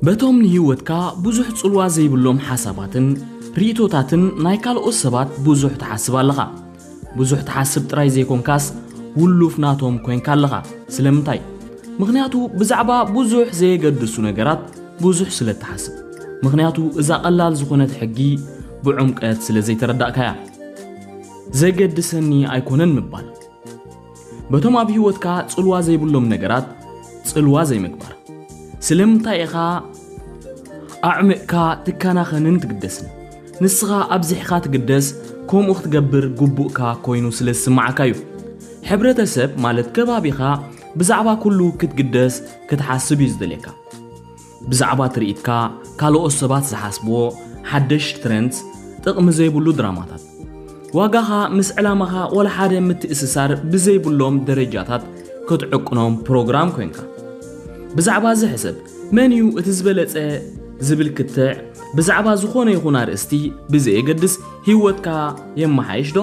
በቶም ንህይወትካ ብዙሕ ጽልዋ ዘይብሎም ሓሳባትን ርእይቶታትን ናይ ካልኦት ሰባት ብዙሕ ትሓስብ ኣለኻ። ብዙሕ ትሓስብ ጥራይ ዘይኮንካስ፣ ውሉፍ ናቶም ኮይንካ ኣለኻ። ስለምንታይ? ምኽንያቱ ብዛዕባ ብዙሕ ዘየገድሱ ነገራት ብዙሕ ስለ እትሓስብ። ምኽንያቱ እዛ ቀላል ዝኾነት ሕጊ ብዕምቀት ስለ ዘይተረዳእካያ። ዘገድሰኒ ኣይኮነን ምባል። በቶም ኣብ ህይወትካ ጽልዋ ዘይብሎም ነገራት ጽልዋ ዘይምግባር። ስለምንታይ ኢኻ ኣዕሚቕካ ትከናኸንን ትግደስን? ንስኻ ኣብዚሕካ ትግደስ፣ ከምኡ ክትገብር ግቡእካ ኮይኑ ስለ ዝስምዓካ እዩ። ሕብረተሰብ ማለት ከባቢኻ ብዛዕባ ኩሉ ክትግደስ ክትሓስብ እዩ ዝደልየካ። ብዛዕባ ትርኢትካ፣ ካልኦት ሰባት ዝሓስብዎ፣ ሓደሽ ትረንድስ፣ ጥቕሚ ዘይብሉ ድራማታት። ዋጋኻ ምስ ዕላማኻ ወላ ሓደ ምትእስሳር ብዘይብሎም ደረጃታት ክትዕቅኖም ፕሮግራም ኮይንካ። ብዛዕባ እዚ ሕሰብ፣ መን እዩ እቲ ዝበለጸ ዝብል ክትዕ፣ ብዛዕባ ዝኾነ ይኹን ኣርእስቲ ብዘየገድስ ህይወትካ የመሓይሽ ዶ?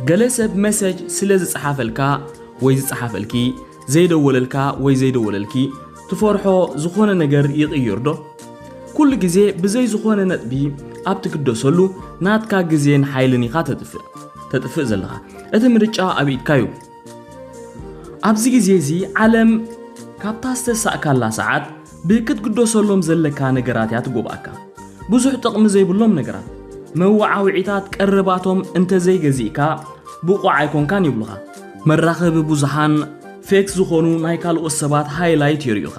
ገለ ሰብ መሰጅ ስለ ዝጸሓፈልካ ወይ ዝጸሓፈልኪ፣ ዘይደወለልካ ወይ ዘይደወለልኪ፣ ትፈርሖ ዝኾነ ነገር ይቕይር ዶ? ኩሉ ግዜ ብዘይ ዝኾነ ነጥቢ ኣብ ትግደሰሉ ናትካ ግዜን ሓይልን ኢኻ ተጥፍእ፣ ተጥፍእ ዘለኻ። እቲ ምርጫ ኣብ ኢድካ እዩ። ኣብዚ ግዜ እዚ ዓለም ካብታ ዝተሳእካላ ሰዓት ብክትግደሰሎም ዘለካ ነገራት እያ ትጎብኣካ። ብዙሕ ጥቕሚ ዘይብሎም ነገራት፣ መወዓውዒታት ቀረባቶም እንተዘይገዚእካ ብቑዕ ኣይኮንካን ይብሉኻ። መራኸቢ ብዙሓን ፌክ ዝኾኑ ናይ ካልኦት ሰባት ሃይላይት የርእዩኻ።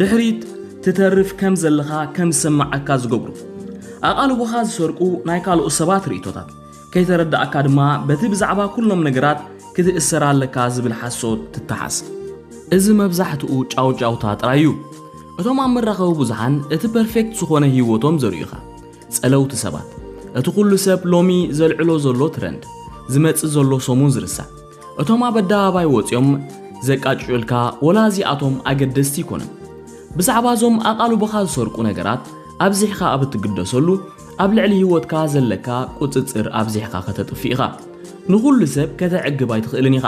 ድሕሪት ትተርፍ ከም ዘለኻ ከም ዝስምዓካ ዝገብሩ። ኣቓልቦኻ ዝሰርቁ ናይ ካልኦት ሰባት ርእይቶታት። ከይተረዳእካ ድማ በቲ ብዛዕባ ኩሎም ነገራት ክትእሰር ኣለካ ዝብል ሓሶት ትተሓዝ። እዚ መብዛሕትኡ ጫውጫውታ ጥራይ እዩ። እቶም ኣብ መራኸቢ ብዙሓን እቲ ፐርፌክት ዝኾነ ህይወቶም ዘርእዩኻ። ጸለውቲ ሰባት። እቲ ኩሉ ሰብ ሎሚ ዘልዕሎ ዘሎ ትረንድ፣ ዝመጽእ ዘሎ ሰሙን ዝርሳዕ። እቶም ኣብ ኣደባባይ ወጺኦም ዘቃጭዑልካ ወላ እዚኣቶም ኣገደስቲ ኣይኮኑን። ብዛዕባ እዞም ኣቓልቦኻ ዝሰርቁ ነገራት ኣብዚሕካ ኣብ እትግደሰሉ፣ ኣብ ልዕሊ ህይወትካ ዘለካ ቁጽጽር ኣብዚሕካ ከተጥፍእ ኢኻ። ንኹሉ ሰብ ከተዕግብ ኣይትኽእልን ኢኻ።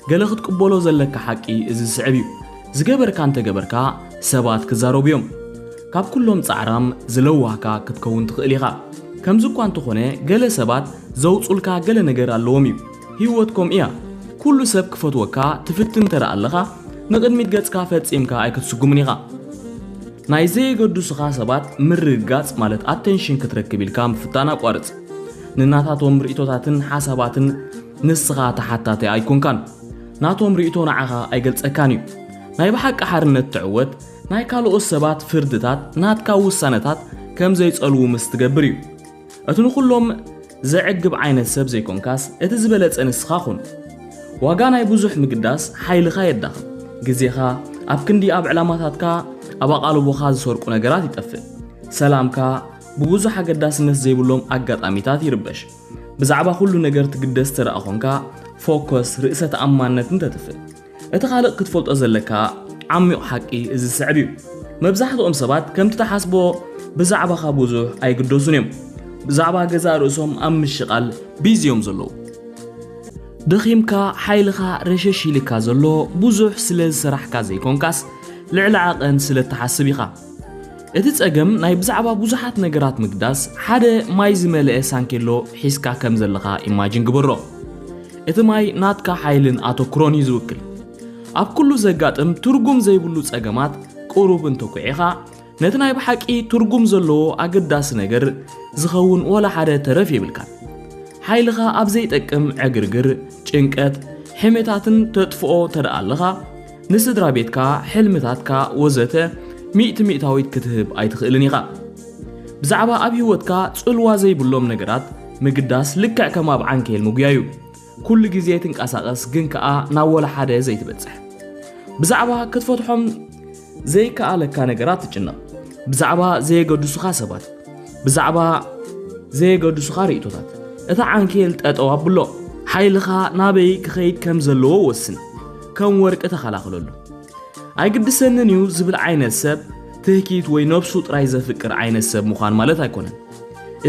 ገለ ክትቅበሎ ዘለካ ሓቂ እዚ ዝስዕብ እዩ። ዝገበርካ እንተገበርካ፣ ሰባት ክዛረቡ እዮም። ካብ ኩሎም ጻዕራም ዝለዋህካ ክትከውን ትኽእል ኢኻ። ከምዚ እኳ እንተኾነ፣ ገለ ሰባት ዘውጹልካ ገለ ነገር ኣለዎም እዩ። ህይወት ከምኡ እያ። ኩሉ ሰብ ክፈትወካ ትፍትን እንተ ደኣ ኣለኻ፣ ንቕድሚት ገጽካ ፈጺምካ ኣይክትስጉምን ኢኻ። ናይ ዘየገድሱኻ ሰባት ምርግጋጽ ማለት ኣተንሽን ክትረክብ ኢልካ ምፍታን ኣቋርጽ። ንናታቶም ርእይቶታትን ሓሳባትን ንስኻ ተሓታቲ ኣይኮንካን። ናቶም ርእይቶ ንዓኻ ኣይገልጸካን እዩ። ናይ ብሓቂ ሓርነት ትዕወት፣ ናይ ካልኦት ሰባት ፍርድታት ናትካ ውሳነታት ከም ዘይጸልዉ ምስ ትገብር እዩ። እቲ ንኹሎም ዘዕግብ ዓይነት ሰብ ዘይኮንካስ፣ እቲ ዝበለጸ ንስኻ ኩን። ዋጋ ናይ ብዙሕ ምግዳስ ሓይልኻ የዳኽም። ግዜኻ ኣብ ክንዲ ኣብ ዕላማታትካ፣ ኣብ ኣቓልቦኻ ዝሰርቁ ነገራት ይጠፍእ። ሰላምካ ብብዙሕ ኣገዳስነት ዘይብሎም ኣጋጣሚታት ይርበሽ። ብዛዕባ ኩሉ ነገር ትግደስ እንተ ደኣ ኾንካ፣ ፎከስ፣ ርእሰ ተኣማንነትን ተጥፍእ። እቲ ካልእ ክትፈልጦ ዘለካ ዓሚቕ ሓቂ እዚ ዝስዕብ እዩ። መብዛሕትኦም ሰባት ከምቲ ትሓስቦ ብዛዕባኻ ብዙሕ ኣይግደሱን እዮም። ብዛዕባ ገዛእ ርእሶም ኣብ ምሽቓል ቢዚ እዮም ዘለዉ። ደኺምካ፣ ሓይልኻ ረሸሽ ኢልካ ዘሎ ብዙሕ ስለ ዝሰራሕካ ዘይኮንካስ፣ ልዕሊ ዓቐን ስለ እትሓስብ ኢኻ። እቲ ጸገም ናይ ብዛዕባ ብዙሓት ነገራት ምግዳስ፣ ሓደ ማይ ዝመልአ ሳንኬሎ ሒዝካ ከም ዘለኻ ኢማጂን ግበሮ። እቲ ማይ ናትካ ሓይልን ኣተኩሮን እዩ ዝውክል። ኣብ ኩሉ ዘጋጥም ትርጉም ዘይብሉ ጸገማት ቁሩብ እንተኩዒኻ፣ ነቲ ናይ ብሓቂ ትርጉም ዘለዎ ኣገዳሲ ነገር ዝኸውን ወላ ሓደ ተረፍ የብልካን። ሓይልኻ ኣብ ዘይጠቅም ዕግርግር፣ ጭንቀት፣ ሕሜታትን ተጥፍኦ እንተ ደኣ ኣለኻ፣ ንስድራ ቤትካ፣ ሕልምታትካ ወዘተ ሚእቲ ሚእታዊት ክትህብ ኣይትኽእልን ኢኻ። ብዛዕባ ኣብ ህይወትካ ጽልዋ ዘይብሎም ነገራት ምግዳስ ልክዕ ከም ኣብ ዓንኬል ምጉያ እዩ። ኩሉ ግዜ ትንቀሳቐስ ግን ከኣ ናብ ወላ ሓደ ዘይትበጽሕ። ብዛዕባ ክትፈትሖም ዘይከኣለካ ነገራት ትጭነቕ። ብዛዕባ ዘየገድሱኻ ሰባት። ብዛዕባ ዘየገድሱኻ ርእይቶታት። እታ ዓንኬል ጠጠው ኣብሎ። ሓይልኻ ናበይ ክኸይድ ከም ዘለዎ ወስን። ከም ወርቂ ተኸላኸለሉ። ኣይግድሰንን እዩ ዝብል ዓይነት ሰብ ትህኪት ወይ ነብሱ ጥራይ ዘፍቅር ዓይነት ሰብ ምዃን ማለት ኣይኮነን።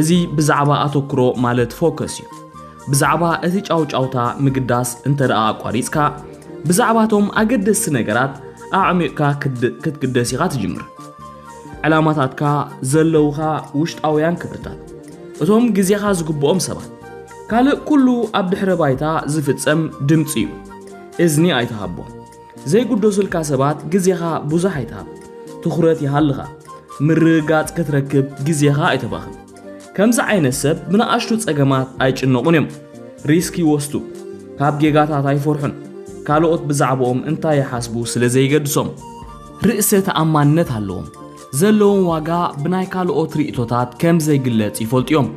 እዚ ብዛዕባ ኣተኩሮ ማለት ፎከስ እዩ። ብዛዕባ እቲ ጫውጫውታ ምግዳስ እንተ ደኣ ኣቋሪጽካ፣ ብዛዕባቶም ኣገደስቲ ነገራት ኣዕሚቕካ ክድ-፣ ክትግደስ ኢኻ ትጅምር። ዕላማታትካ ዘለውኻ ውሽጣውያን ክብርታት፣ እቶም ግዜኻ ዝግብኦም ሰባት፣ ካልእ ኩሉ ኣብ ድሕረ ባይታ ዝፍጸም ድምጺ እዩ። እዝኒ ኣይትሃቦ። ዘይግደሱልካ ሰባት ግዜኻ ብዙሕ ኣይትሃብ። ትኹረት ይሃልኻ። ምርግጋጽ ክትረክብ ግዜኻ ኣይተባኽን። ከምዚ ዓይነት ሰብ ብንኣሽቱ ጸገማት ኣይጭነቑን እዮም። ሪስክ ይወስዱ። ካብ ጌጋታት ኣይፈርሑን። ካልኦት ብዛዕባኦም እንታይ ይሓስቡ ስለ ዘይገድሶም። ርእሰ ተኣማንነት ኣለዎም። ዘለዎም ዋጋ ብናይ ካልኦት ርእይቶታት ከም ዘይግለጽ ይፈልጡ እዮም።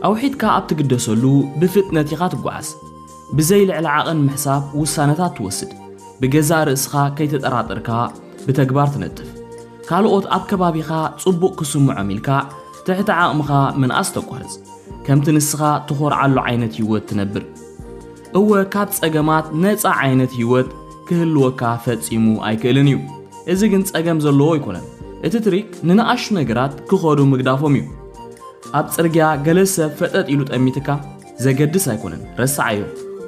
ኣውሒድካ ኣብ ትግደሰሉ ብፍጥነት ኢኻ ትጓዓዝ። ብዘይ ልዕሊ ዓቐን ምሕሳብ ውሳነታት ትወስድ። ብገዛእ ርእስኻ ከይተጠራጠርካ ብተግባር ትነጥፍ። ካልኦት ኣብ ከባቢኻ ጽቡቕ ክስምዖም ኢልካ ትሕቲ ዓቕምኻ ምንኣስ ተቋርጽ። ከምቲ ንስኻ ትኾርዓሉ ዓይነት ህይወት ትነብር። እወ፣ ካብ ጸገማት ነጻ ዓይነት ህይወት ክህልወካ ፈጺሙ ኣይክእልን እዩ። እዚ ግን ጸገም ዘለዎ ኣይኮነን። እቲ ትሪክ ንንኣሽቱ ነገራት ክኸዱ ምግዳፎም እዩ። ኣብ ጽርግያ ገለ ሰብ ፈጠጥ ኢሉ ጠሚትካ ዘገድስ ኣይኮነን፣ ረስዓዮ።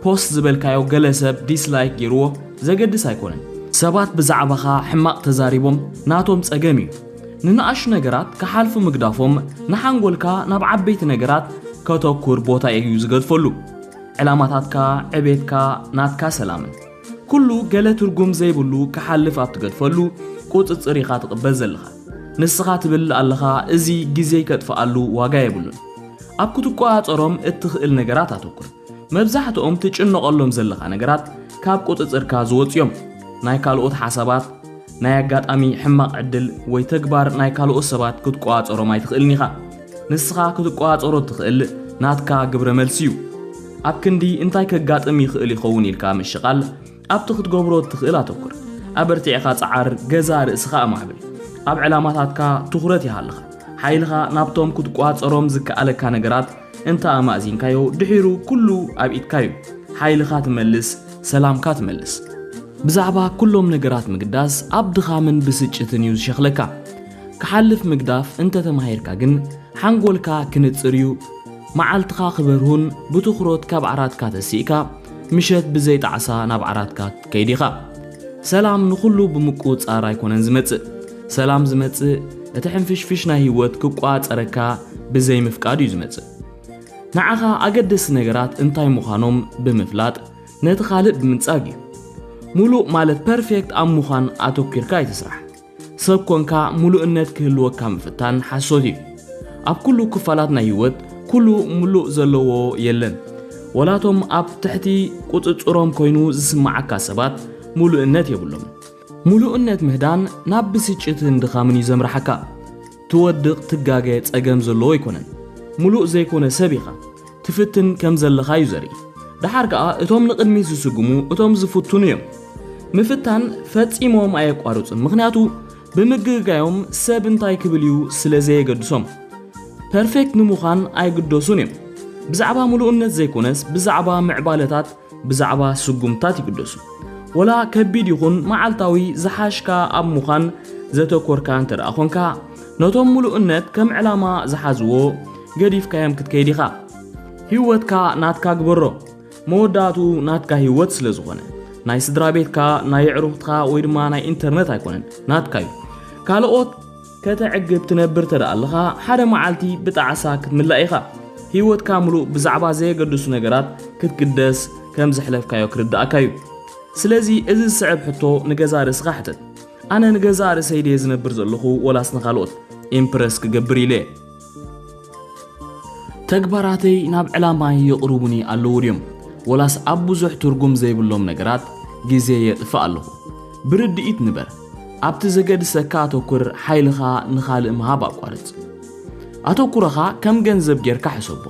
ፖስት ዝበልካዮ ገለ ሰብ ዲስላይክ ገይርዎ ዘገድስ ኣይኮነን። ሰባት ብዛዕባኻ ሕማቕ ተዛሪቦም ናቶም ጸገም እዩ። ንንኣሽቱ ነገራት ክሓልፉ ምግዳፎም ንሓንጎልካ ናብ ዓበይቲ ነገራት ከተኩር ቦታ እዩ ዝገድፈሉ። ዕላማታትካ፣ ዕቤትካ፣ ናትካ ሰላምን ኩሉ ገለ ትርጉም ዘይብሉ ክሓልፍ ኣብ ትገድፈሉ ቁጽጽር ኢኻ ትቕበል ዘለኻ። ንስኻ ትብል ኣለኻ፣ እዚ ግዜ ከጥፍኣሉ ዋጋ የብሉን። ኣብ ክትቆጻጸሮም እትኽእል ነገራት ኣተኩር። መብዛሕትኦም ትጭነቐሎም ዘለኻ ነገራት ካብ ቁጽጽርካ ዝወጹ እዮም። ናይ ካልኦት ሓሳባት፣ ናይ ኣጋጣሚ ሕማቕ ዕድል ወይ ተግባር ናይ ካልኦት ሰባት ክትቆጻጸሮም ኣይትኽእልን ኢኻ። ንስኻ ክትቆጻጸሮ እትኽእል ናትካ ግብረ መልሲ እዩ። ኣብ ክንዲ እንታይ ከጋጥም ይኽእል ይኸውን ኢልካ ምሽቓል፣ ኣብቲ ክትገብሮ እትኽእል ኣተኩር። ኣበርቲዕኻ ጸዓር፣ ገዛእ ርእስኻ ኣማዕብል። ኣብ ዕላማታትካ ትኹረት ይሃልኻ። ሓይልኻ ናብቶም ክትቆጻጸሮም ዝከኣለካ ነገራት እንተ ኣማእዚንካዮ፣ ድሒሩ ኩሉ ኣብ ኢድካ እዩ። ሓይልኻ ትመልስ፣ ሰላምካ ትመልስ። ብዛዕባ ኩሎም ነገራት ምግዳስ ኣብ ድኻምን ብስጭትን እዩ ዝሸኽለካ። ክሓልፍ ምግዳፍ እንተ ተማሂርካ ግን፣ ሓንጎልካ ክንጽር እዩ። መዓልትኻ ክበርሁን ብትኹረት ካብ ዓራትካ ተሲእካ፣ ምሸት ብዘይ ጣዕሳ ናብ ዓራትካ ክትከይድ ኢኻ። ሰላም ንኹሉ ብምቁጽጻር ኣይኮነን ዝመጽእ። ሰላም ዝመጽእ፣ እቲ ሕንፍሽፍሽ ናይ ህይወት ክቆጻጸረካ ብዘይ ምፍቃድ እዩ ዝመጽእ። ንዓኻ ኣገደስቲ ነገራት እንታይ ምዃኖም ብምፍላጥ፣ ነቲ ካልእ ብምንጻግ እዩ። ሙሉእ ማለት ፐርፌክት ኣብ ምዃን ኣተኲርካ ኣይትስራሕ። ሰብ ኮንካ ሙሉእነት ክህልወካ ምፍታን ሓሶት እዩ። ኣብ ኩሉ ክፋላት ናይ ህይወት ኩሉ ሙሉእ ዘለዎ የለን። ወላቶም ኣብ ትሕቲ ቁጽጽሮም ኮይኑ ዝስምዓካ ሰባት ሙሉእነት የብሎምን። ሙሉእነት ምህዳን ናብ ብስጭትን ድኻምን እዩ ዘምርሓካ። ትወድቕ ትጋገ ጸገም ዘለዎ ኣይኮነን። ሙሉእ ዘይኮነ ሰብ ኢኻ። ትፍትን ከም ዘለኻ እዩ ዘርኢ። ደሓር ከኣ እቶም ንቕድሚት ዝስጉሙ እቶም ዝፍትኑ እዮም። ምፍታን ፈጺሞም ኣየቋርጹን፣ ምኽንያቱ ብምግግጋዮም ሰብ እንታይ ክብል እዩ ስለ ዘየገድሶም። ፐርፌክት ንምዃን ኣይግደሱን እዮም። ብዛዕባ ሙሉእነት ዘይኮነስ ብዛዕባ ምዕባለታት፣ ብዛዕባ ስጉምታት ይግደሱ። ወላ ከቢድ ይኹን መዓልታዊ ዝሓሽካ ኣብ ምዃን ዘተኮርካ እንተ ደኣ ኾንካ፣ ነቶም ሙሉእነት ከም ዕላማ ዝሓዝዎ ገዲፍካዮም ክትከይድ ኢኻ። ህይወትካ ናትካ ግበሮ። መወዳእትኡ ናትካ ህይወት ስለ ዝኾነ፣ ናይ ስድራ ቤትካ፣ ናይ ኣዕሩኽትኻ ወይ ድማ ናይ ኢንተርነት ኣይኮነን፣ ናትካ እዩ። ካልኦት ከተዕግብ ትነብር እንተ ደኣ ኣለኻ፣ ሓደ መዓልቲ ብጣዕሳ ክትምላእ ኢኻ። ህይወትካ ምሉእ ብዛዕባ ዘየገድሱ ነገራት ክትግደስ ከም ዘሕለፍካዮ ክርድኣካ እዩ። ስለዚ እዚ ዝስዕብ ሕቶ ንገዛእ ርእስኻ ሕተት። ኣነ ንገዛእ ርእሰይ ድየ ዝነብር ዘለኹ ወላስ ንኻልኦት ኢምፕረስ ክገብር ኢለ እየ? ተግባራተይ ናብ ዕላማይ የቕርቡኒ ኣለዉ ድዮም? ወላስ ኣብ ብዙሕ ትርጉም ዘይብሎም ነገራት ግዜ የጥፍእ ኣለኹ? ብርድኢት ንበር። ኣብቲ ዘገድሰካ ኣተኩር፣ ሓይልኻ ንኻልእ ምሃብ ኣቋርጽ። ኣተኩሮኻ ከም ገንዘብ ጌርካ ሕሰቦ።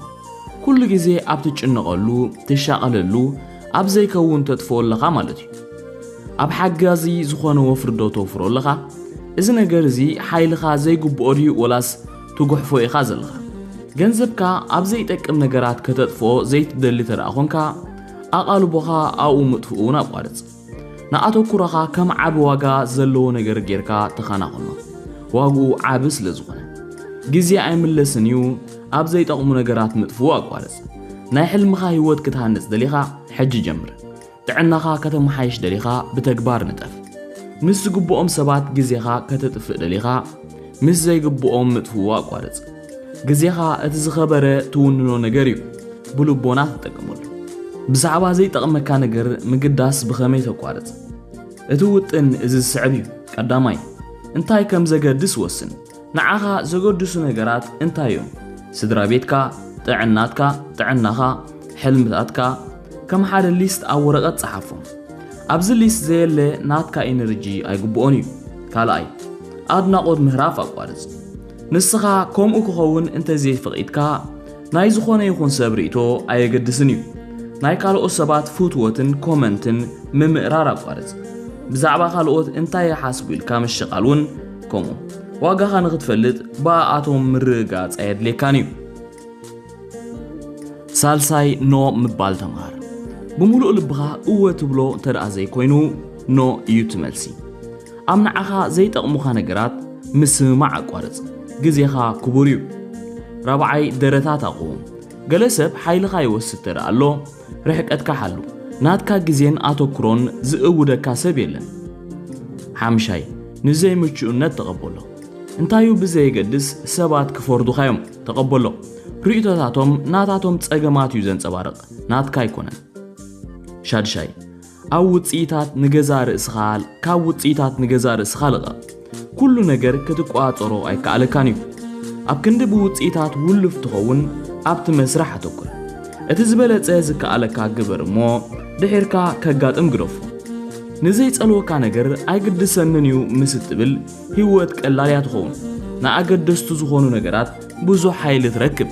ኩሉ ግዜ ኣብ ትጭነቐሉ፣ ትሻቐለሉ፣ ኣብ ዘይከውን ተጥፍኦ ኣለኻ ማለት እዩ። ኣብ ሓጋዚ ዝኾነ ወፍሪ ዶ ተውፍሮ ኣለኻ? እዚ ነገር እዚ ሓይልኻ ዘይግብኦ ድዩ ወላስ ትጉሕፎ ኢኻ ዘለኻ? ገንዘብካ ኣብ ዘይጠቅም ነገራት ከተጥፍኦ ዘይትደሊ እንተ ደኣ ኾንካ፣ ኣቓልቦኻ ኣብኡ ምጥፍኡ እውን ኣቋርጽ። ንኣተኩሮኻ ከም ዓቢ ዋጋ ዘለዎ ነገር ጌርካ ተኸናኸኖ። ዋግኡ ዓቢ ስለ ዝኾነ። ግዜ ኣይምለስን እዩ፣ ኣብ ዘይጠቕሙ ነገራት ምጥፍኡ ኣቋርጽ። ናይ ሕልምኻ ህይወት ክትሃንጽ ደሊኻ፣ ሕጂ ጀምር። ጥዕናኻ ከተመሓይሽ ደሊኻ፣ ብተግባር ንጠፍ። ምስ ዝግብኦም ሰባት ግዜኻ ከተጥፍእ ደሊኻ፣ ምስ ዘይግብኦም ምጥፍኡ ኣቋርጽ። ግዜኻ እቲ ዝኸበረ ትውንኖ ነገር እዩ። ብልቦና ተጠቀመሉ። ብዛዕባ ዘይጠቕመካ ነገር ምግዳስ ብኸመይ ተቋርጽ? እቲ ውጥን እዚ ዝስዕብ እዩ። ቀዳማይ፣ እንታይ ከም ዘገድስ ወስን። ንዓኻ ዘገድሱ ነገራት እንታይ እዮም? ስድራ ቤትካ፣ ጥዕናትካ፣ ጥዕናኻ፣ ሕልምታትካ፣ ከም ሓደ ሊስት ኣብ ወረቐት ጸሓፎም። ኣብዚ ሊስት ዘየለ ናትካ ኢነርጂ ኣይግብኦን እዩ። ካልኣይ፣ ኣድናቖት ምህራፍ ኣቋርጽ። ንስኻ ከምኡ ክኸውን እንተዘይፈቒድካ፣ ናይ ዝኾነ ይኹን ሰብ ርእይቶ ኣየገድስን እዩ። ናይ ካልኦት ሰባት ፍትወትን ኮመንትን ምምእራር ኣቋርጽ። ብዛዕባ ካልኦት እንታይ ይሓስቡ ኢልካ ምሽቓል እውን ከምኡ። ዋጋኻ ንኽትፈልጥ ብኣኣቶም ምርግጋጽ ኣየድልየካን እዩ። ሳልሳይ፣ ኖ ምባል ተምሃር። ብምሉእ ልብኻ እወ ትብሎ እንተ ደኣ ዘይኮይኑ፣ ኖ እዩ እቲ መልሲ። ኣብ ንዓኻ ዘይጠቕሙኻ ነገራት ምስምማዕ ኣቋርጽ። ግዜኻ ክቡር እዩ። ራብዓይ፣ ደረታት ኣቑም። ገለ ሰብ ሓይልኻ ይወስድ እንተ ደኣ ኣሎ፣ ርሕቀትካ ሓሉ። ናትካ ግዜን ኣተኩሮን ዝእውደካ ሰብ የለን። ሓምሻይ፣ ንዘይምቹእነት ተቐበሎ። እንታዩ ብዘየገድስ ሰባት ክፈርዱኻ እዮም። ተቐበሎ። ርእይቶታቶም ናታቶም ጸገማት እዩ ዘንጸባርቕ፣ ናትካ ኣይኮነን። ሻድሻይ፣ ኣብ ውጽኢታት ንገዛ ርእስኻ፣ ካብ ውጽኢታት ንገዛ ርእስኻ ልቐቕ። ኩሉ ነገር ክትቋጸሮ ኣይከኣለካን እዩ። ኣብ ክንዲ ብውጽኢታት ውሉፍ ትኸውን፣ ኣብቲ መስርሕ ኣተኩር። እቲ ዝበለጸ ዝከኣለካ ግበር እሞ፣ ድሒርካ ከጋጥም ግደፎ። ንዘይጸልወካ ነገር ኣይግድሰንን እዩ ምስ እትብል፣ ህይወት ቀላል እያ ትኸውን። ንኣገደስቱ ዝኾኑ ነገራት ብዙሕ ሓይሊ ትረክብ።